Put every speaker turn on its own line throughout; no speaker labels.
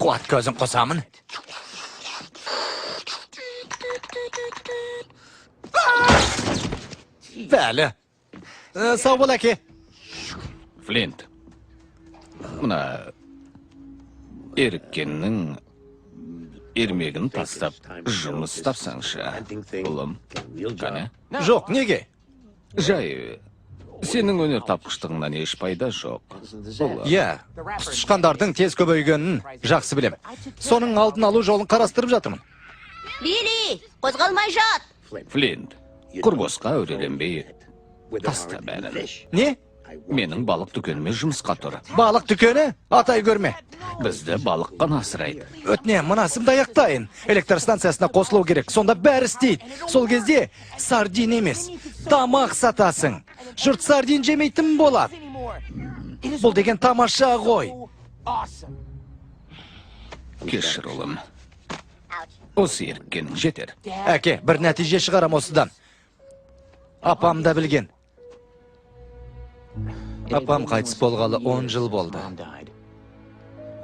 Қуат көзін қосамын. Бәлі. Сау бол, әке.
Флинт, мына еріккеннің ермегін тастап жұмыс тапсаңшы, ұлым. Қане?
Жоқ, неге?
Жай, сенің өнер тапқыштығыңнан еш пайда жоқ, ұлым.
Иә, құс тышқандардың тез көбейгенін жақсы білем. Соның алдын алу жолын қарастырып жатырмын.
Билли, қозғалмай жат.
Флинт, құр босқа әуреленбей таста бәрін.
Не?
Менің балық дүкеніме жұмысқа тұр.
Балық дүкені? Атай көрме.
Бізді балық қана асырайды.
Өтінем, мына сымды аяқтайын. Электр станциясына қосылу керек. Сонда бәрі істейді. Сол кезде сардин емес, тамақ сатасың. Жұрт сардин жемейтін болады. Бұл деген тамаша ғой.
Кешір, ұлым. Осы еріккенің жетер.
Әке, бір нәтиже шығарам осыдан. Апам да білген. Апам қайтыс болғалы 10 жыл болды.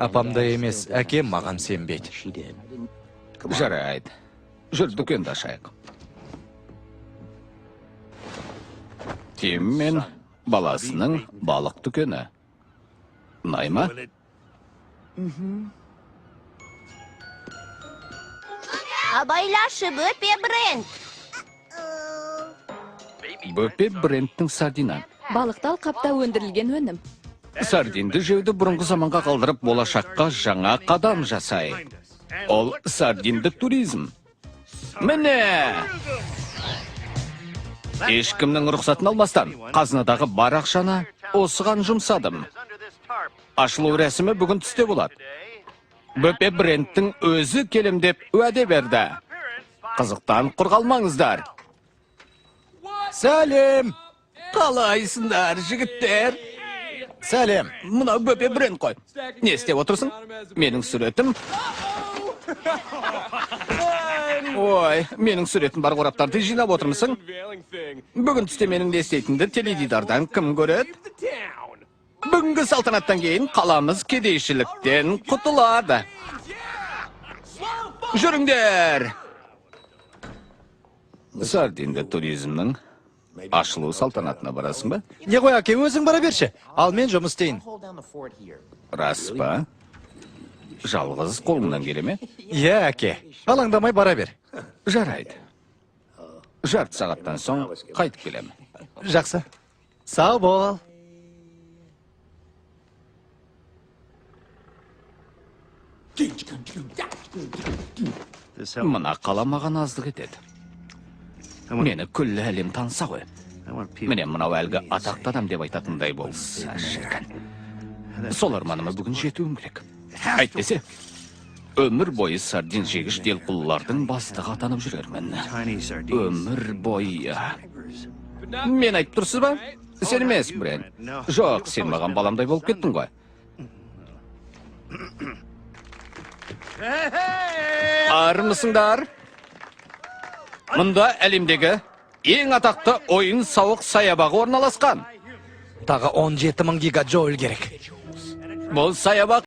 Апам да емес, әкем маған сенбейді.
Жарайды. Жүр, дүкенді ашайық. Тим мен баласының балық дүкені. Ұнай ма?
Абайлашы, бөпе Брент.
Бөпе Бренттің сардина.
Балықты алқапта өндірілген өнім.
Сардинді жеуді бұрынғы заманға қалдырып, болашаққа жаңа қадам жасайық. Ол сардиндік туризм. Міне! Ешкімнің рұқсатын алмастан, қазынадағы бар ақшаны осыған жұмсадым. Ашылу рәсімі бүгін түсте болады. Бөпе Бренттің өзі келем деп уәде берді. Қызықтан құр қалмаңыздар.
Сәлем!
Қалайсыңдар, жігіттер?
Сәлем!
Мынау бөпе Брент қой. Не істеп отырсың? Менің суретім. Ой, менің суретім бар қораптарды жинап отырмысың? Бүгін түсте менің не істейтінімді теледидардан кім көреді? Бүгінгі салтанаттан кейін қаламыз кедейшіліктен құтылады. Жүріңдер! Сардинді туризмнің ашылу салтанатына барасың ба?
Не ғой, әке, өзің бара берші. Ал мен жұмыс істейін.
Рас па? Жалғыз қолыңнан келе ме?
Иә, әке. Алаңдамай бара бер.
Жарайды. Жарты сағаттан соң қайтып келемін.
Жақсы. Сау бол.
Мына қала маған аздық етеді. Мені күллі әлем таныса ғой. Міне, мынау әлгі атақты адам деп айтатындай болса, шіркін. Сол арманыма бүгін жетуім керек. Әйтпесе, өмір бойы сардин жегіш делқұлылардың бастығы атанып жүрермін. Өмір бойы. Мен айтып тұрсыз ба? Сен емес, Брент. Жоқ, сен маған баламдай болып кеттің ғой. Армысыңдар? Мұнда әлемдегі ең атақты ойын сауық саябағы орналасқан.
Тағы 17 мың гигаджоуль керек.
Бұл саябақ